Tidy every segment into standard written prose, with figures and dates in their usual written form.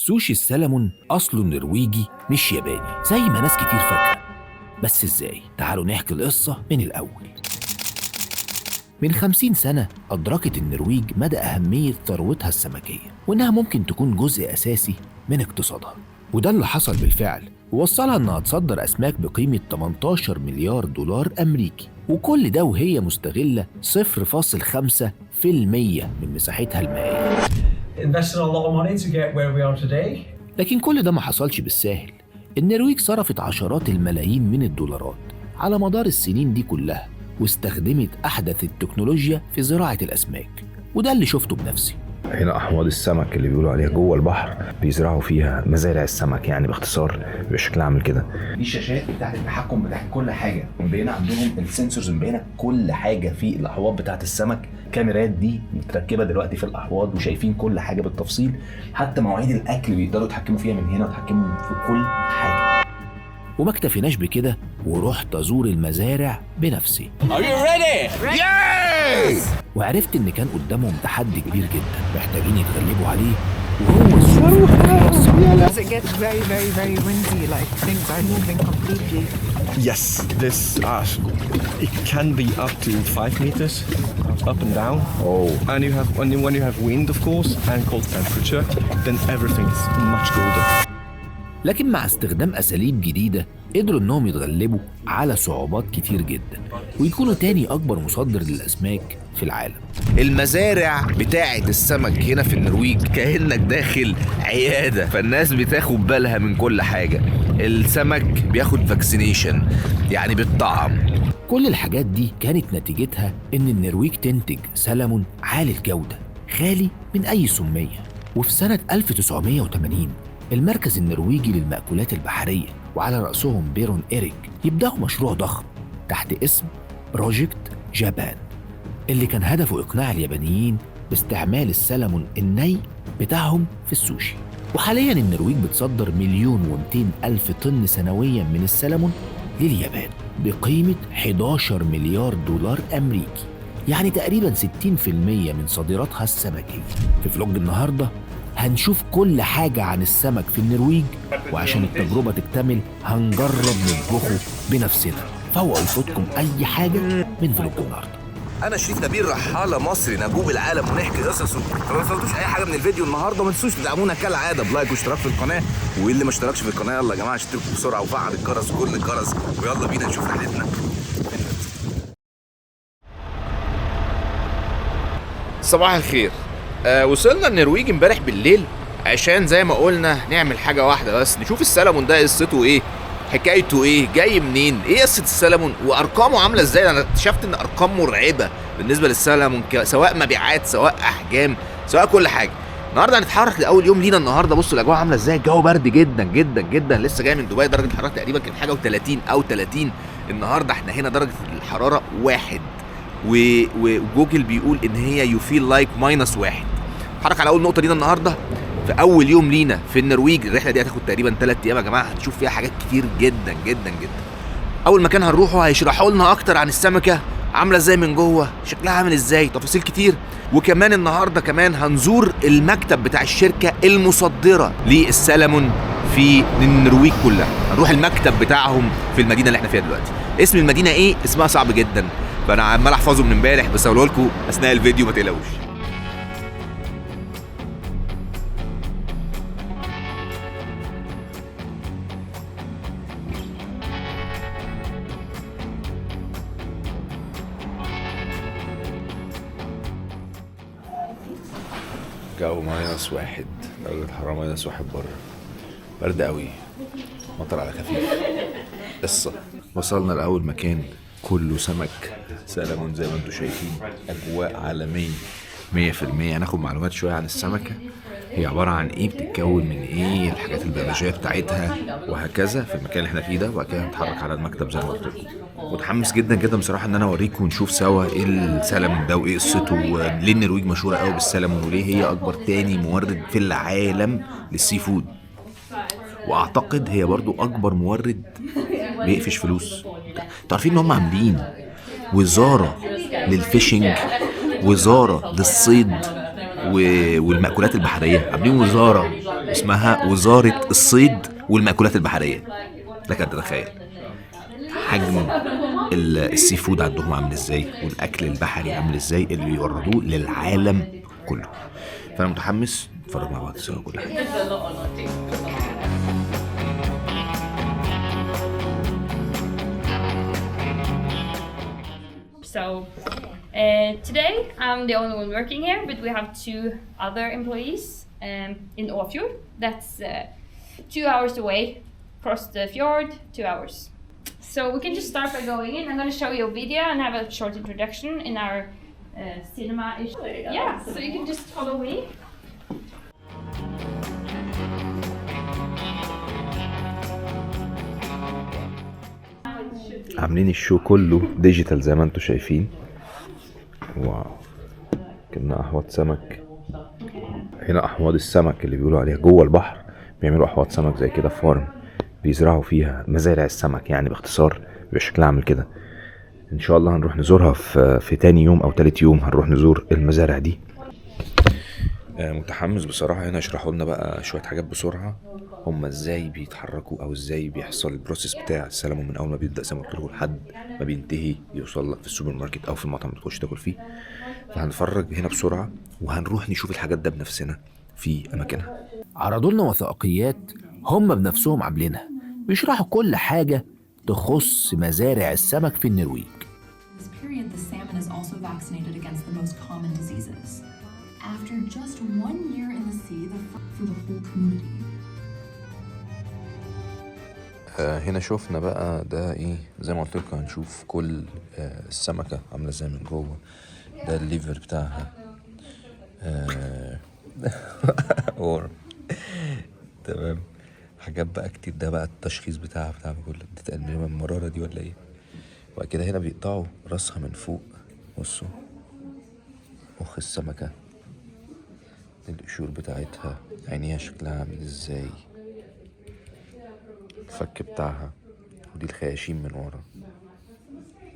سوشي السلمون أصله نرويجي مش ياباني زي ما ناس كتير فاكرة. بس إزاي؟ تعالوا نحكي القصة من الأول. من 50 سنة أدركت النرويج مدى أهمية ثروتها السمكية، وإنها ممكن تكون جزء أساسي من اقتصادها، وده اللي حصل بالفعل، ووصلها إنها تصدر أسماك بقيمة 18 مليار دولار أمريكي، وكل ده وهي مستغلة 0.5% من مساحتها المائية. Invested a lot of money to get where we are today. لكن كل ده ما حصلش بالساهل. النرويج صرفت عشرات الملايين من الدولارات على مدار السنين دي كلها، واستخدمت أحدث التكنولوجيا في زراعة الأسماك، وده اللي شفته بنفسي. هنا احواض السمك اللي بيقولوا عليها جوه البحر، بيزرعوا فيها مزارع السمك، يعني باختصار بيبقى شكلها عامل كده. دي شاشات بتاعت التحكم بتاعت كل حاجه، مبينة عندهم ال sensors، مبينة كل حاجة في الاحواض بتاعت السمك. الكاميرات دي متركبه دلوقتي في الاحواض وشايفين كل حاجة بالتفصيل، حتى مواعيد الاكل بيقدروا يتحكموا فيها من هنا ويتحكموا في كل حاجة. وما اكتفيناش بكده، ورحت أزور المزارع بنفسي. Are you ready? وعرفت إن كان قدامهم تحدي كبير جدا محتاجين يتغلبوا عليه، وهو الظروف المناخية الصعبة. Does it get very, very, very windy, like things are moving completely? Yes, this it can be up to 5 meters up and down. Oh. And you have when you have wind, of course, and cold temperature, then everything is much colder. لكن مع استخدام أساليب جديدة قدروا إنهم يتغلبوا على صعوبات كتير جدا، ويكونوا تاني أكبر مصدر للأسماك في العالم. المزارع بتاعة السمك هنا في النرويج كأنك داخل عيادة، فالناس بتاخد بالها من كل حاجة. السمك بياخد vaccination، يعني بالطعم. كل الحاجات دي كانت نتيجتها إن النرويج تنتج سلمون عالي الجودة خالي من أي سمية. وفي سنة 1980 المركز النرويجي للمأكولات البحرية وعلى رأسهم بيرون إيريك يبدأوا مشروع ضخم تحت اسم Project Japan، اللي كان هدفه إقناع اليابانيين باستعمال السلمون الني بتاعهم في السوشي. وحاليا النرويج بتصدر 1,200,000 طن سنويا من السلمون لليابان بقيمة 11 مليار دولار أمريكي، يعني تقريبا 60% من صادراتها السمكية. في vlog النهاردة هنشوف كل حاجة عن السمك في النرويج، وعشان التجربة تكتمل هنجرب نطبخه بنفسنا. فاوعوا يفوتكم أي حاجة من vlog النهاردة. انا شريف نبيل، رحاله مصري نجوب العالم ونحكي قصصه. فما تفوتوش اي حاجة من الفيديو النهارده، وما تنسوش تدعمونا كالعادة ب like واشتراك في القناه، واللي ما اشتركش في القناة يلا يا جماعة اشتركوا بسرعة وفعل الجرس وكل الجرس، ويلا بينا نشوف رحلتنا. صباح الخير. وصلنا النرويج امبارح بالليل عشان زي ما قلنا نعمل حاجة واحدة بس، نشوف السلمون ده قصته ايه، حكايته ايه، جاي منين، ايه قصة السلمون وارقامه عامله ازاي. انا اكتشفت ان ارقام مرعبة بالنسبة للسلمون، سواء مبيعات سواء احجام سواء كل حاجة. النهارده هنتحرك لاول يوم لينا النهارده. بصوا الاجواء عامله ازاي، الجو برد جدا جدا جدا، لسه جاي من دبي درجه الحرارة تقريبا كانت حاجة و30 او 30. النهارده احنا هنا درجه الحرارة 1، وجوجل بيقول ان هي you feel like -1. نتحرك على اول نقطة لينا النهارده في اول يوم لينا في النرويج. الرحلة دي هتاخد تقريبا 3 ايام يا جماعة، هتشوف فيها حاجات كتير جدا جدا جدا. اول مكان هنروحه هيشرحوا لنا اكتر عن السمكة عامله ازاي من جوه، شكلها عامل ازاي، تفاصيل كتير. وكمان النهارده كمان هنزور المكتب بتاع الشركة المصدرة للسلمون في النرويج كلها. هنروح المكتب بتاعهم في المدينة اللي احنا فيها دلوقتي. اسم المدينة ايه؟ اسمها صعب جدا، فانا عمال احفظه من امبارح، بس هقوله لكم اثناء الفيديو ما تقلقوش. جو -1، درجة الحرارة -1 بره، برد قوي، مطر على خفيف. قصة. وصلنا لأول مكان كله سمك سلمون زي ما انتم شايفين، أجواء عالمية 100%. هناخد معلومات شوية عن السمكة، هي عبارة عن ايه، بتتكون من ايه، الحاجات البيولوجية بتاعتها وهكذا في المكان اللي احنا فيه ده. وبعد كده هنتحرك على المكتب زي ما قلت لكم. متحمس جدا جدا بصراحة ان انا اوريكم ونشوف سوا ايه السلمون ده وايه قصته، وليه النرويج مشهورة قوي بالسلمون، وليه هي اكبر تاني مورد في العالم لل seafood، واعتقد هي برضو اكبر مورد بيقفش فلوس. انتوا عارفين ان هم عاملين وزارة لل fishing، وزارة للصيد، والمأكولات البحرية. عاملين وزارة اسمها وزارة الصيد والمأكولات البحرية. لك ان تتخيل حجم ال seafood عندهم عامل ازاي، والاكل البحري عامل ازاي اللي بيوردوه للعالم كله. فانا متحمس نتفرج مع بعض سوا كل حاجة. So today I'm the only one working here, but we have 2 other employees in Åfjord. That's 2 hours away, across the fjord, 2 hours. So we can just start by going in. I'm going to show you a video and have a short introduction in our cinema. Yeah, so you can just follow me. عاملين ال show كله digital زي ما انتم شايفين. wow، كنا احواض سمك هنا، احواض السمك اللي بيقولوا عليها جوه البحر، بيعملوا احواض سمك زي كده، farm بيزرعوا فيها مزارع السمك يعني باختصار، بيبقى شكلها عامل كده. ان شاء الله هنروح نزورها في تاني يوم او تالت يوم، هنروح نزور المزارع دي. متحمس بصراحة. هنا يشرحوا لنا بقى شوية حاجات بسرعة، هم ازاي بيتحركوا او ازاي بيحصل ال process بتاع السلمون من اول ما بيبدأ زي ما قلت لكم لحد ما بينتهي يوصل لك في السوبر ماركت او في المطعم اللي تخش تاكل فيه. فهنتفرج هنا بسرعة وهنروح نشوف الحاجات ده بنفسنا في اماكنها. عرضوا لنا وثائقيات هم بنفسهم عاملينها، بيشرحوا كل حاجة تخص مزارع السمك في النرويج. This period, the salmon is also vaccinated against the most common diseases. After just 1 year in the sea, for the whole community. هنا شفنا بقى ده ايه، زي ما قلت لكم هنشوف كل السمكة عاملة ازاي من جوه. ده ال liver بتاعها. ورم. تمام، حاجات بقى كتير. ده بقى التشخيص بتاعها بتاع كل دي تقريبا المرارة دي ولا ايه. وبعد كده هنا بيقطعوا راسها من فوق، بصوا مخ السمكة، القشور بتاعتها، عينيها شكلها عامل ازاي، الفك بتاعها، ودي الخياشيم من ورا،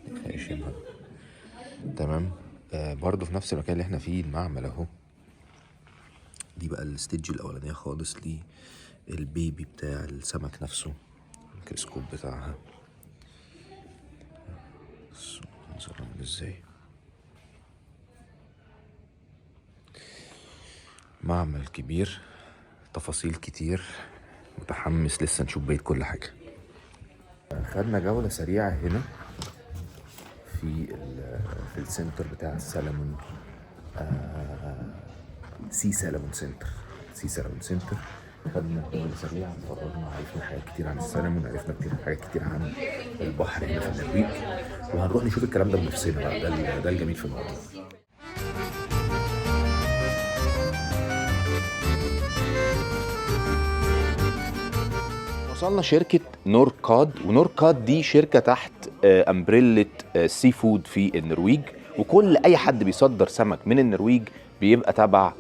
دي خياشيمها. تمام. برضو في نفس المكان اللي احنا فيه المعمل اهو. دي بقى ال stage الاولانية خالص لل baby بتاع السمك نفسه، الميكروسكوب بتاعها. منظرها عامل ازاي. معمل كبير، تفاصيل كتير، متحمس لسه نشوف بقية كل حاجة. خدنا جولة سريعة هنا في ال center بتاع السلمون، sea salmon center، sea salmon center. خدنا جولة سريعة، اتفرجنا، عرفنا حاجات كتير عن السلمون، عرفنا حاجات كتير عن البحر هنا في النرويج، وهنروح نشوف الكلام ده بنفسنا بقى. ده الجميل في الموضوع. وصلنا شركة نوركاد، ونوركاد دي شركة تحت umbrella seafood في النرويج، وكل أي حد بيصدر سمك من النرويج بيبقى تبع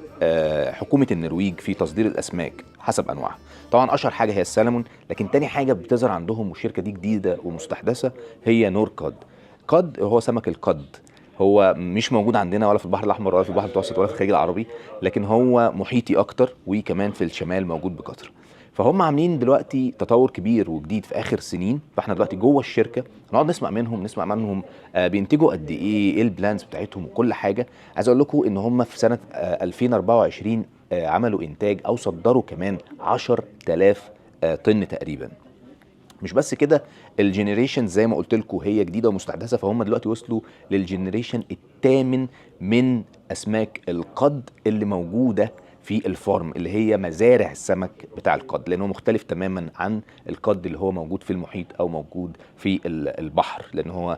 حكومة النرويج في تصدير الأسماك حسب أنواعها. طبعا أشهر حاجة هي السلمون، لكن تاني حاجة بتظهر عندهم والشركة دي جديدة ومستحدثة هي نوركاد. cod هو سمك ال cod، هو مش موجود عندنا ولا في البحر الأحمر ولا في البحر المتوسط ولا في الخليج العربي، لكن هو محيطي أكتر، وكمان في الشمال موجود بكثرة. فهم عاملين دلوقتي تطور كبير وجديد في اخر سنين. فاحنا دلوقتي جوه الشركة نقعد نسمع منهم بينتجوا قد ايه، ايه ال plans بتاعتهم وكل حاجة. عايز اقول لكم ان هم في سنة 2024 عملوا انتاج او صدروا كمان 10,000 طن تقريبا. مش بس كده، ال generation زي ما قلت لكم هي جديدة ومستحدثه، فهم دلوقتي وصلوا لل generation الثامن من اسماك ال cod اللي موجودة في ال farm، اللي هي مزارع السمك بتاع ال cod، لانه مختلف تماما عن ال cod اللي هو موجود في المحيط او موجود في البحر، لان هو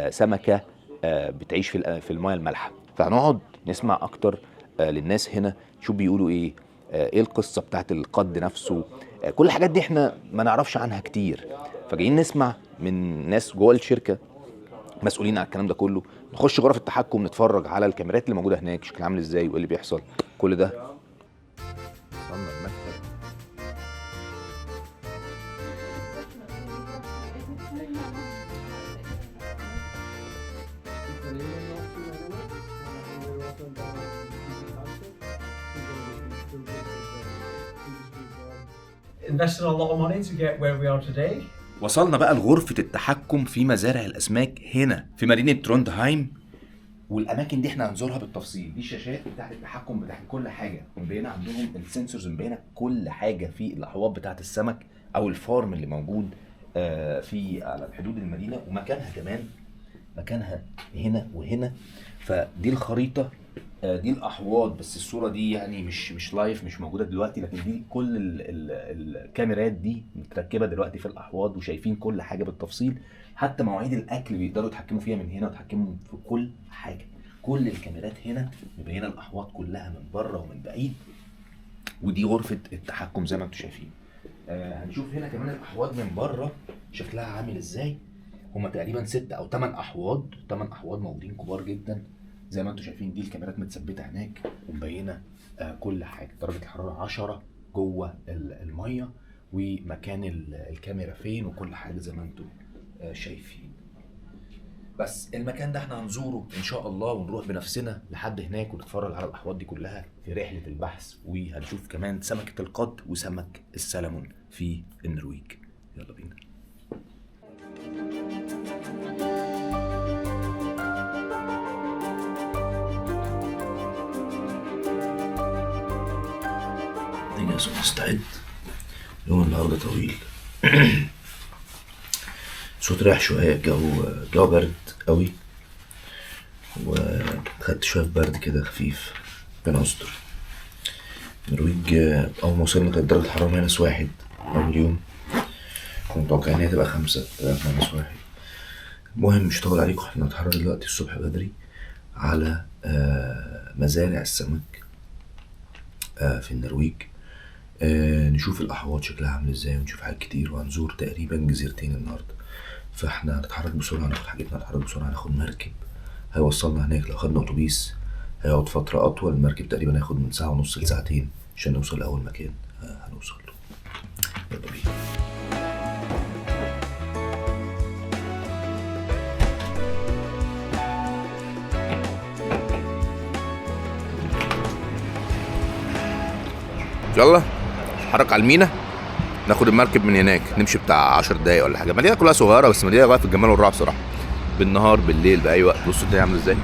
سمكة بتعيش في المياه المالحه. فهنقعد نسمع اكتر للناس هنا، شو بيقولوا ايه، ايه القصة بتاعت ال cod نفسه، كل الحاجات دي احنا ما نعرفش عنها كتير، فجايين نسمع من ناس جوه الشركة مسؤولين على الكلام ده كله. نخش غرف التحكم، نتفرج على الكاميرات اللي موجودة هناك شكلها عامل ازاي وايه اللي بيحصل، كل ده. وصلنا المكتب. Invested a lot of money to get where we are today. وصلنا بقى لغرفة التحكم في مزارع الأسماك هنا في مدينة تروندهايم، والأماكن دي احنا هنزورها بالتفصيل. دي شاشات بتاعت التحكم بتاعت كل حاجة، مبينة عندهم ال sensors، مبينة كل حاجة في الأحواض بتاعت السمك أو ال farm اللي موجود في على حدود المدينة، ومكانها كمان، مكانها هنا وهنا. فدي الخريطة، دي الأحواض، بس الصورة دي يعني مش live، مش موجودة دلوقتي، لكن دي كل الكاميرات دي متركبة دلوقتي في الأحواض وشايفين كل حاجة بالتفصيل. حتى مواعيد الأكل بيقدروا يتحكموا فيها من هنا، ويتحكموا في كل حاجة. كل الكاميرات هنا مبينة الأحواض كلها من بره ومن بعيد، ودي غرفة التحكم زي ما انتم شايفين. هنشوف هنا كمان الأحواض من بره شكلها عامل ازاي. هما تقريبا 6 أو 8 أحواض، 8 أحواض موجودين كبار جدا زي ما انتم شايفين. دي الكاميرات متثبته هناك ومبينه كل حاجة. درجه الحرارة 10 جوه المية، ومكان الكاميرا فين، وكل حاجة زي ما انتم شايفين. بس المكان ده احنا هنزوره ان شاء الله، ونروح بنفسنا لحد هناك ونتفرج على الاحواض دي كلها في رحله البحث، وهنشوف كمان سمكة القد وسمك السلمون في النرويج. يلا بينا. نجهز ونستعد، يوم النهارده طويل. صوت رايح شوية، الجو برد قوي، وخدت شوية برد كده خفيف، ربنا يستر. النرويج أول ما وصلنا كانت درجة الحرارة -1 أول يوم، كنت متوقع إن هي تبقى 5، طلعت -1. المهم مش هطول عليكم، احنا هنتحرك دلوقتي الصبح بدري على مزارع السمك في النرويج، نشوف الأحواض شكلها عامل ازاي، ونشوف حاجات كتير، وهنزور تقريبا جزيرتين النهارده. فاحنا هنتحرك بسرعة، ناخد حاجتنا، نتحرك بسرعة، ناخد مركب هيوصلنا هناك. لو خدنا أتوبيس هيقعد فترة أطول، المركب تقريبا هياخد من 1.5 ساعة لساعتين عشان نوصل لأول مكان هنوصل له. يلا بينا. يلا نتحرك على المينا، ناخد المركب من هناك، نمشي بتاع 10 دقايق ولا حاجة. المدينة كلها صغيرة، بس مدينة غاية في الجمال والروعه بصراحة، بالنهار بالليل باي وقت. بصوا الدنيا عامله ازاي.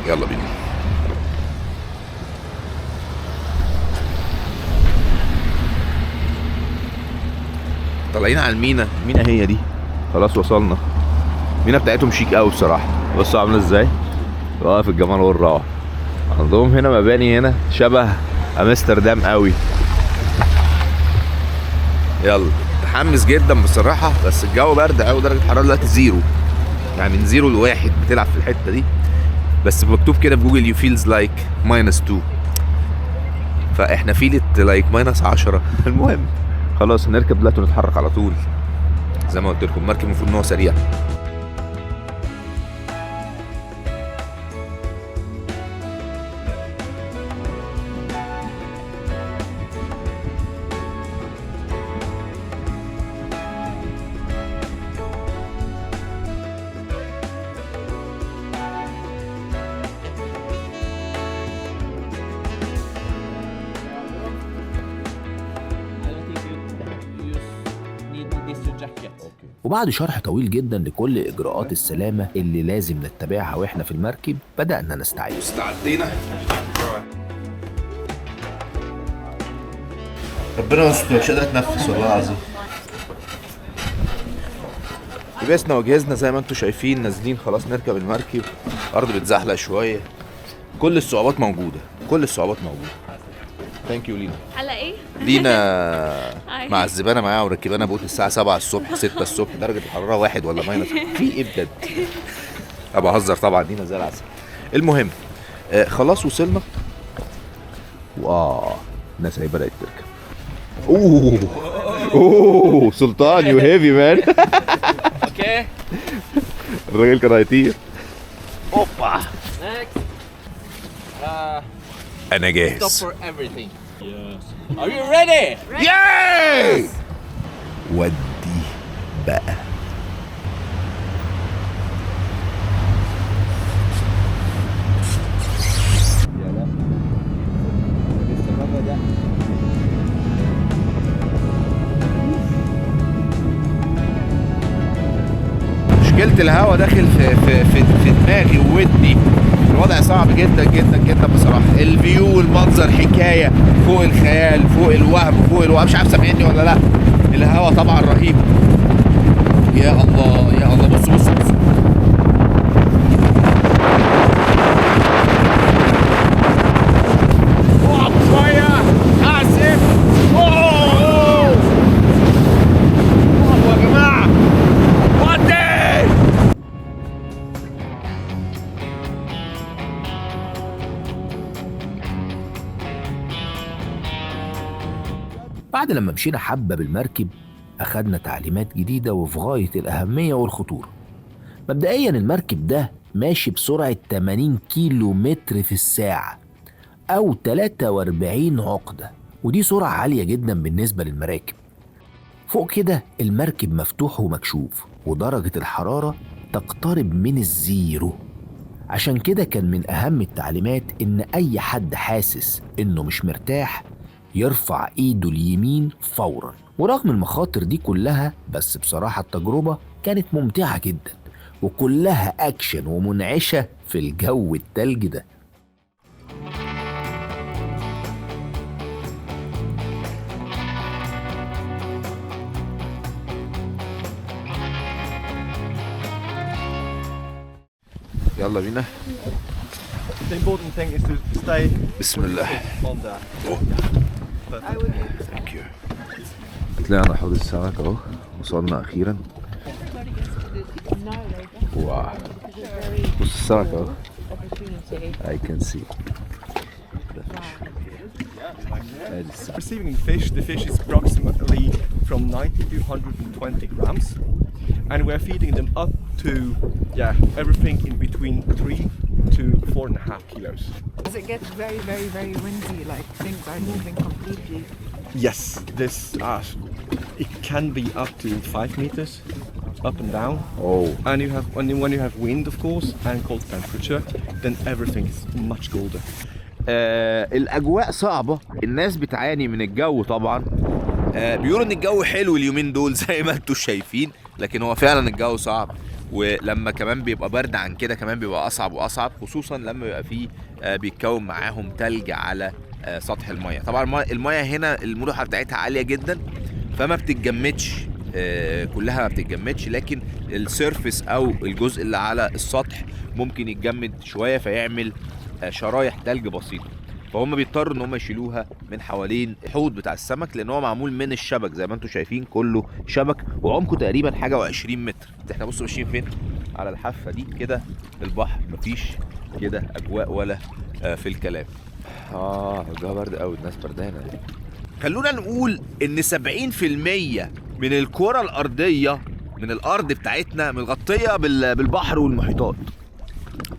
يلا بينا. طالعين على المينا، المينا هي دي، خلاص وصلنا. المينا بتاعتهم شيك قوي بصراحة، بصوا عامله ازاي، غاية في الجمال والروعه. عندهم هنا مباني هنا شبه امستردام قوي. يلا متحمس جدا بصراحة، بس الجو برد قوي، درجه الحرارة دلوقتي 0، يعني من 0 ل1 بتلعب في الحتة دي. بس مكتوب كده في جوجل you feels like -2، فاحنا feel it like -10. المهم خلاص هنركب دلوقتي ونتحرك على طول. زي ما قلت لكم المركب المفروض ان هو سريع. وبعد شرح طويل جدا لكل إجراءات السلامة اللي لازم نتبعها وإحنا في المركب، بدأنا نستعد. استعدينا، ربنا يستر، مش قادر اتنفس والله العظيم. لبسنا وجهزنا زي ما انتم شايفين، نازلين خلاص نركب المركب. الارض بتزحلق شوية، كل الصعوبات موجودة، كل الصعوبات موجودة. thank you لينا. على ايه؟ لينا مع الزبانه معايا وركبانا boat الساعة 7 الصبح، 6 الصبح، درجه الحرارة 1 ولا minus في ايه بجد؟ ابقى اهزر طبعا، لينا زي العسل. المهم خلاص وصلنا. واه الناس اهي بدات تركب. اوه اوه سلطان you heavy man. okay الراجل كان هيطير. اوبا انا جاهز. Stop for everything. Yes. Are you ready? Yay! ودي بقى. الهواء داخل في في في, في دماغي وودني. الوضع صعب جدا جدا جدا بصراحة. ال view والمنظر حكاية فوق الخيال، فوق الوهم، فوق الوهم. مش عارف سامعني ولا لا. الهواء طبعا رهيب. يا الله يا الله، بص بص بص. اقف شوية، اسف. اقفوا يا جماعة. ودي بعد لما مشينا حبة بالمركب أخدنا تعليمات جديدة وفي غاية الأهمية والخطورة. مبدئيا المركب ده ماشي بسرعة 80 كيلو متر في الساعة أو 43 عقدة، ودي سرعة عالية جدا بالنسبة للمراكب. فوق كده المركب مفتوح ومكشوف، ودرجة الحرارة تقترب من ال zero. عشان كده كان من أهم التعليمات إن أي حد حاسس إنه مش مرتاح يرفع ايده اليمين فورا. ورغم المخاطر دي كلها، بس بصراحة التجربة كانت ممتعة جدا وكلها أكشن ومنعشة في الجو التلج ده. يلا بينا. The important thing is to stay بسم الله. on there. Thank you. طلعنا حوض السمك اهو، وصلنا اخيرا. wow، بص السمك اهو. I can see the fish from here. ادي السمك. Receiving the fish is approximately from 90 to 120 grams, and we're feeding them up to everything in between 3 to 4.5 kilos. Does it get very, very, very windy? Like things are moving completely? Yes, this it can be up to 5 meters up and down. Oh. And you have when you have wind, of course, and cold temperature, then everything is much colder. الأجواء صعبة، الناس بتعاني من الجو طبعا. بيقولوا إن الجو حلو اليومين دول زي ما انتم شايفين، لكن هو فعلا الجو صعب، ولما كمان بيبقى برد عن كده كمان بيبقى أصعب وأصعب، خصوصا لما بيبقى فيه بيتكون معاهم تلج على سطح المية. طبعا المية هنا الملوحة بتاعتها عالية جدا، فما بتتجمدش كلها، ما بتتجمدش، لكن ال surface أو الجزء اللي على السطح ممكن يتجمد شوية فيعمل شرايح تلج بسيطة، فهم بيضطروا ان هم يشيلوها من حوالين الحوض بتاع السمك، لان هو معمول من الشبك زي ما انتم شايفين، كله شبك وعمقه تقريبا حاجة و20 متر. احنا بصوا ماشيين فين؟ على الحافة دي كده البحر، مفيش كده اجواء ولا في الكلام. الجو برد قوي، الناس بردانه. خلونا نقول ان 70% من الكره الارضية، من الارض بتاعتنا، متغطيه بالبحر والمحيطات،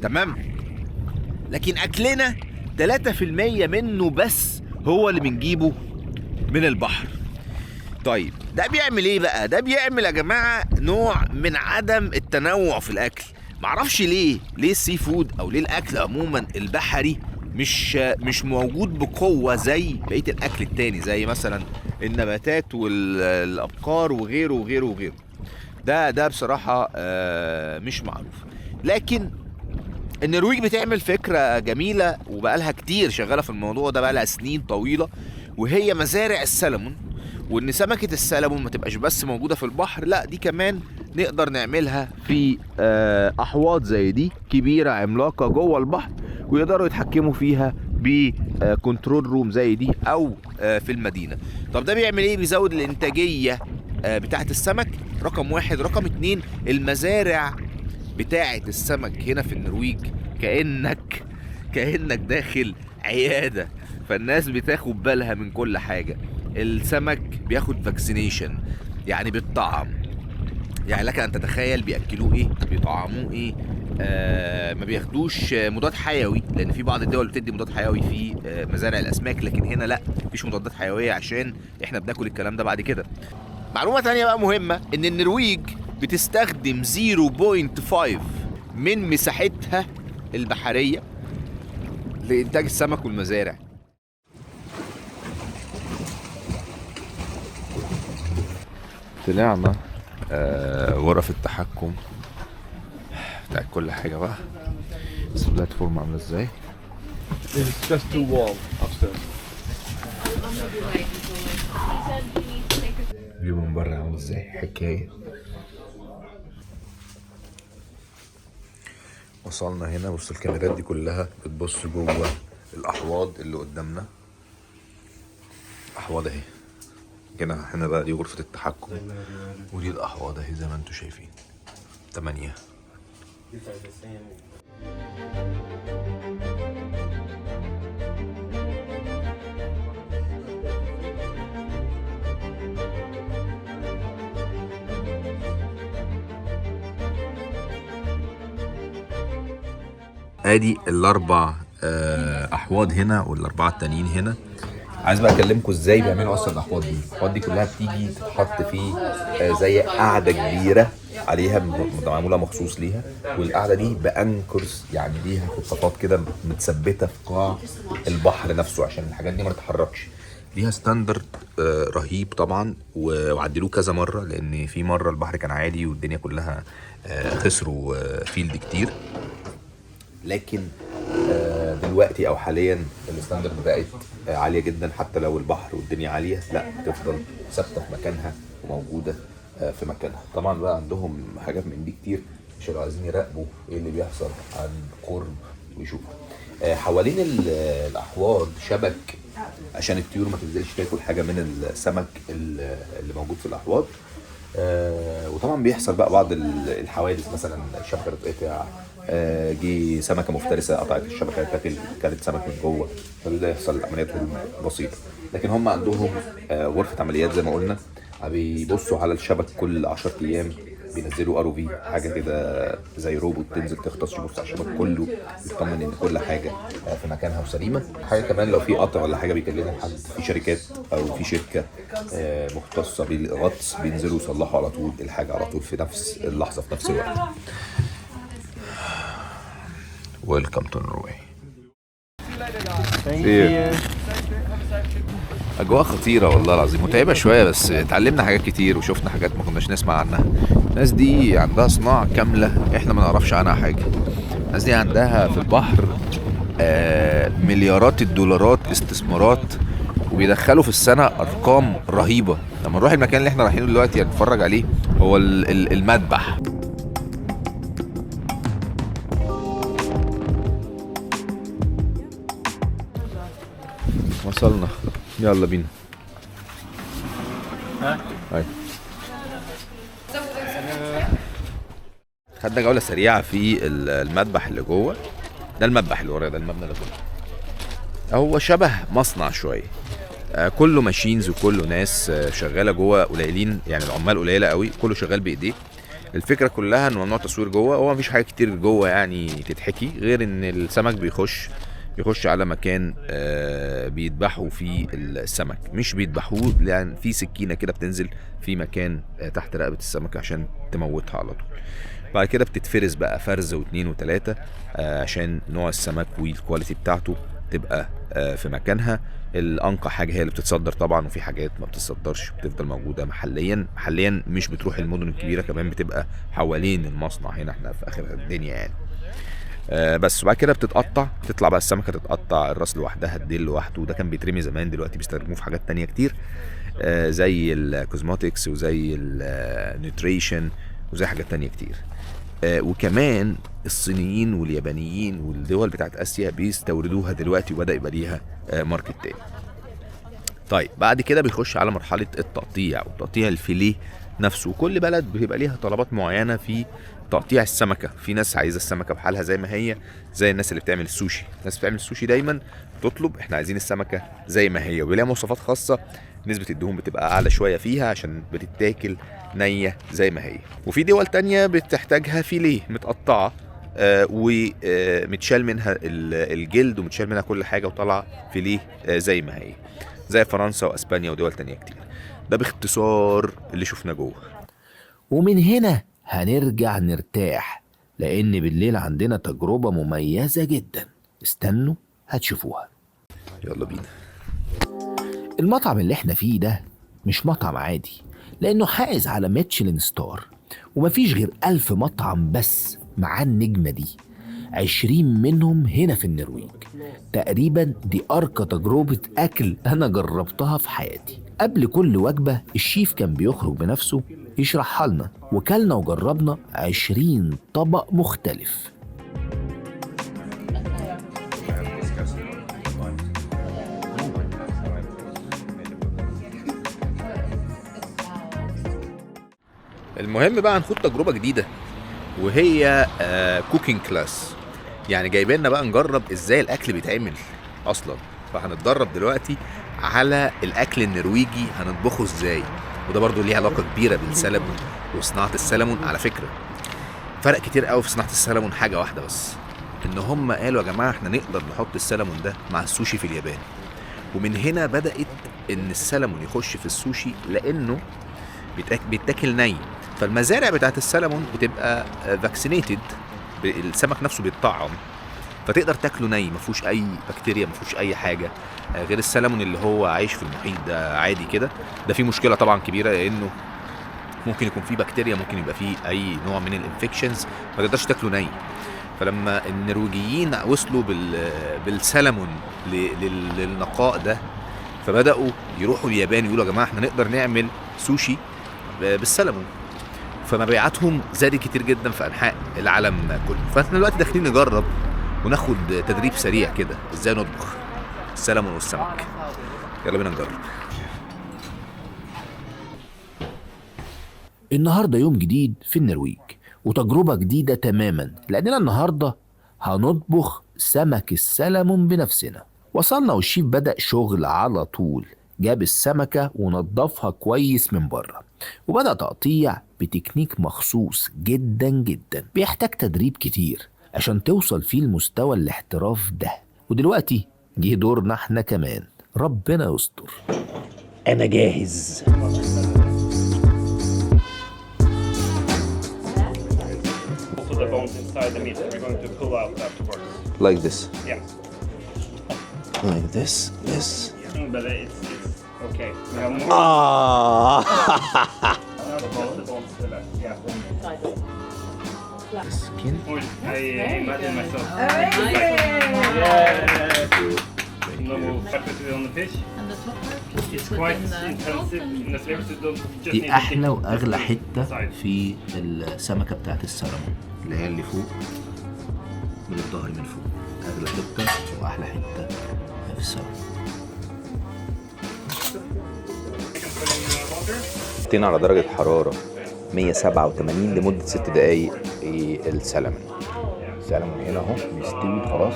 تمام؟ لكن اكلنا 3% منه بس هو اللي بنجيبه من البحر. طيب ده بيعمل ايه بقى؟ ده بيعمل يا جماعة نوع من عدم التنوع في الاكل. معرفش ليه ال seafood او ليه الاكل عموما البحري مش موجود بقوة زي بقية الاكل التاني، زي مثلا النباتات والابقار وغيره وغيره وغيره. ده بصراحة مش معروف. لكن النرويج بتعمل فكرة جميلة وبقالها كتير شغالة في الموضوع ده، بقالها سنين طويلة، وهي مزارع السلمون. وإن سمكة السلمون ما تبقاش بس موجودة في البحر، لا دي كمان نقدر نعملها في أحواض زي دي كبيرة عملاقة جوه البحر، ويقدروا يتحكموا فيها ب control room زي دي أو في المدينة. طب ده بيعمل إيه؟ بيزود الإنتاجية بتاعة السمك، رقم واحد. رقم اتنين، المزارع بتاعة السمك هنا في النرويج كأنك داخل عيادة، فالناس بتاخد بالها من كل حاجة. السمك بياخد vaccination، يعني بالطعم، يعني لك أن تتخيل بيأكلوه إيه، بيطعموه إيه. ما بياخدوش مضاد حيوي، لأن في بعض الدول بتدي مضاد حيوي في مزارع الأسماك، لكن هنا لا، مفيش مضادات حيوية عشان إحنا بناكل الكلام ده بعد كده. معلومة تانية بقى مهمة، إن النرويج بتستخدم 0.5 من مساحتها البحرية لإنتاج السمك والمزارع. طلعنا غرف التحكم بتاعت كل حاجة بقى. بس ال platform عامله ازاي. It's just too warm upstairs. view من بره عامل ازاي، حكاية. وصلنا هنا، بص الكاميرات دي كلها بتبص جوه الاحواض اللي قدامنا. احواض اهي هنا، هنا بقى دي غرفة التحكم، ودي الاحواض اهي زي ما انتم شايفين 8. ادي الاربع احواض هنا والاربعة التانيين هنا. عايز بقى اكلمكم ازاي بيعملوا اصلا الاحواض دي. الاحواض دي كلها بتيجي تتحط في زي قاعدة كبيرة عليها معمولة مخصوص ليها، والقاعدة دي ب anchors، يعني ليها خطافات كده متثبته في قاع البحر نفسه عشان الحاجات دي ما تتحركش. ليها standard رهيب طبعا، وعدلوه كذا مرة، لان في مرة البحر كان عالي والدنيا كلها خسروا field كتير. لكن دلوقتي او حاليا ال standard بقت عالية جدا، حتى لو البحر والدنيا عالية لا بتفضل ثابتة في مكانها وموجودة في مكانها. طبعا بقى عندهم حاجات من دي كتير عشان لو عايزين يراقبوا ايه اللي بيحصل عن قرب ويشوفوا. حوالين الاحواض شبك عشان الطيور ما تنزلش تاكل حاجة من السمك اللي موجود في الاحواض. وطبعا بيحصل بقى بعض الحوادث، مثلا الشبكة تتقطع، جه سمكة مفترسة قطعت الشبكة تاكل كانت سمك من جوه، فبيبدا يحصل عمليات هجوم بسيطة. لكن هم عندهم غرفة عمليات زي ما قلنا، بيبصوا على الشبك كل 10 ايام، بينزلوا ROV حاجة كده زي روبوت تنزل تغطس تبص على الشبك كله، يطمن ان كل حاجة في مكانها وسليمه. حاجة كمان لو في قطع ولا حاجة بيكلموا حد في شركات او في شركة مختصة بالغطس، بينزلوا يصلحوا على طول الحاجة على طول في نفس اللحظة في نفس الوقت. Welcome to Norway. Thank you. اجواء خطيرة والله العظيم، متعبة شوية بس اتعلمنا حاجات كتير وشفنا حاجات ما كناش نسمع عنها. الناس دي عندها صناعة كاملة احنا ما نعرفش عنها حاجة. الناس دي عندها في البحر مليارات الدولارات استثمارات، وبيدخلوا في السنة ارقام رهيبة. لما نروح المكان اللي احنا رايحينه دلوقتي هنتفرج عليه هو المذبح. وصلنا، يلا بينا. هاي. خدنا جولة سريعة في المذبح اللي جوه. ده المذبح اللي ورايا، ده المبنى اللي جوه. هو شبه مصنع شوية، كله machines وكله ناس شغالة جوه، قليلين يعني العمال قليلة قوي، كله شغال بإيديه. الفكرة كلها انه ممنوع تصوير جوه، هو مفيش حاجة كتير جوه يعني تتحكي، غير ان السمك بيخش على مكان بيذبحوا فيه السمك، مش بيذبحوه لان في سكينة كده بتنزل في مكان تحت رقبة السمك عشان تموتها على طول. بعد كده بتتفرز بقى فرز واثنين وثلاثة عشان نوع السمك وال quality بتاعته تبقى في مكانها. الانقى حاجة هي اللي بتتصدر طبعا، وفي حاجات ما بتتصدرش بتفضل موجودة محليا. محليا مش بتروح المدن الكبيرة، كمان بتبقى حوالين المصنع هنا، احنا في اخر الدنيا يعني. بس وبعد كده بتتقطع، تطلع بقى السمكة تتقطع، الراس لوحدها، الديل لوحده. وده كان بيترمي زمان، دلوقتي بيستخدموه في حاجات تانية كتير زي ال cosmetics وزي ال nutrition وزي حاجات تانية كتير. وكمان الصينيين واليابانيين والدول بتاعت اسيا بيستوردوها دلوقتي، وبدا يبقى ليها market تاني. طيب بعد كده بيخش على مرحلة التقطيع، وتقطيع الفيليه نفسه. وكل بلد بيبقى ليها طلبات معينة في تقطيع السمكة. في ناس عايزه السمكة بحالها زي ما هي، زي الناس اللي بتعمل السوشي. الناس بتعمل السوشي دايما تطلب احنا عايزين السمكة زي ما هي، وبيلاقي مواصفات خاصة، نسبه الدهون بتبقى اعلى شوية فيها عشان بتتاكل نيه زي ما هي. وفي دول تانية بتحتاجها فيليه متقطعه ومتشال منها الجلد ومتشال منها كل حاجة وطالعه فيليه زي ما هي، زي فرنسا واسبانيا ودول تانية كتير. ده باختصار اللي شفناه جوه. ومن هنا هنرجع نرتاح، لأن بالليل عندنا تجربة مميزة جدا، استنوا هتشوفوها. يلا بينا. المطعم اللي احنا فيه ده مش مطعم عادي، لأنه حائز على Michelin star، ومفيش غير 1000 مطعم بس معاه النجمة دي، 20 منهم هنا في النرويج. تقريبا دي أرقى تجربة أكل أنا جربتها في حياتي. قبل كل وجبة الشيف كان بيخرج بنفسه يشرحها لنا، وكلنا وجربنا 20 طبق مختلف. المهم بقى هنخوض تجربة جديدة، وهي cooking class. يعني جايبيننا بقى نجرب ازاي الاكل بيتعمل اصلا. فهنتدرب دلوقتي على الاكل النرويجي هنطبخه ازاي، وده برضو ليه علاقة كبيرة بالسلمون وصناعة السلمون. على فكرة فرق كتير قوي في صناعة السلمون حاجة واحدة بس، ان هم قالوا يا جماعة احنا نقدر نحط السلمون ده مع السوشي في اليابان، ومن هنا بدأت ان السلمون يخش في السوشي لانه بيتاكل ني. فالمزارع بتاعت السلمون بتبقى vaccinated، السمك نفسه بيتطعم، فتقدر تاكله ني، ما فيهوش اي بكتيريا، ما فيهوش اي حاجة، غير السلمون اللي هو عايش في المحيط ده عادي كده. ده فيه مشكلة طبعا كبيرة، لانه ممكن يكون فيه بكتيريا، ممكن يبقى فيه اي نوع من ال infections، ما تقدرش تاكله ني. فلما النرويجيين وصلوا بالسلمون للنقاء ده، فبداوا يروحوا اليابان يقولوا يا جماعة احنا نقدر نعمل سوشي بالسلمون. فمبيعاتهم زادت كتير جدا في انحاء العالم كله. فاحنا دلوقتي داخلين نجرب وناخد تدريب سريع كده ازاي نطبخ السلمون والسمك. يلا بينا نجرب. النهارده يوم جديد في النرويج وتجربة جديدة تماما، لأننا النهارده هنطبخ سمك السلمون بنفسنا. وصلنا والشيف بدأ شغل على طول، جاب السمكة ونضفها كويس من بره، وبدأ تقطيع بتكنيك مخصوص جدا جدا بيحتاج تدريب كتير عشان توصل فيه لمستوى الاحتراف ده. ودلوقتي جه دورنا احنا كمان، ربنا يستر. أنا جاهز. Also the bones inside the meat we're going to pull out afterwards. Like this. Yeah. Like this, this. But it's okay. We have more. Ah. No, the bones to the left. Yeah. Skin. I imagine myself. Yeah. No pepper to on the fish. And the top part. It's quite intensive in the flavor, so don't just دي احلى واغلى حتة في السمكة بتاعت السلمون، اللي هي اللي فوق من الظهر من فوق، اغلى حتة واحلى حتة في السلمون. حطينا على درجه حرارة 187 لمدة 6 دقايق السلمون. السلمون هنا اهو بيستوي خلاص.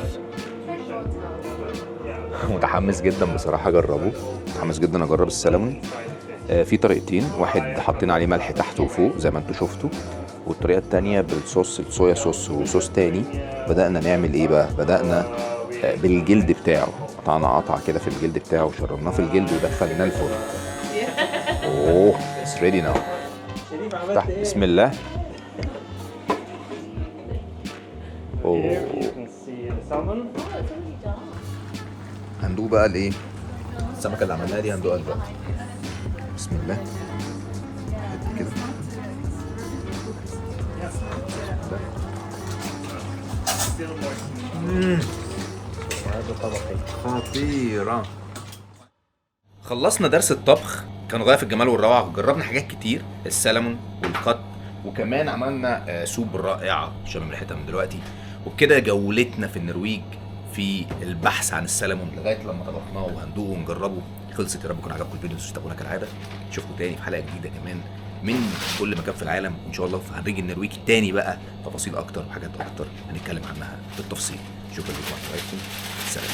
متحمس جدا بصراحة اجربه، متحمس جدا اجرب السلمون. في طريقتين، واحد حاطين عليه ملح تحت وفوق زي ما انتم شفتوا، والطريقة الثانية بالصوص الصويا صوص وصوص تاني. بدأنا نعمل ايه بقى؟ بدأنا بالجلد بتاعه، قطعنا قطعه كده في الجلد بتاعه وشربناه في الجلد ودخلناه الفرن. اوه it's ready now. افتح بسم الله. اوه هندوق بقى الايه؟ السمكة اللي عملناها دي هندوقها دلوقتي. بسم الله. حتة كده. خطيرة. خلصنا درس الطبخ، كان غاية في الجمال والروعه. جربنا حاجات كتير، السلمون والقط، وكمان عملنا soup رائعة شامم ريحتها من دلوقتي. وبكده جولتنا في النرويج في البحث عن السلمون لغاية لما طبخناه وهندوقه ونجربه خلصت. يا رب يكون عجبكم الفيديو، ما تنسوش تتابعونا كالعادة. نشوفكم تاني في حلقة جديدة كمان من كل مكان في العالم، وان شاء الله هنرجع النرويج تاني بقى، تفاصيل اكتر وحاجات اكتر هنتكلم عنها بالتفصيل. شكرا لكم على متابعتكم. سلام.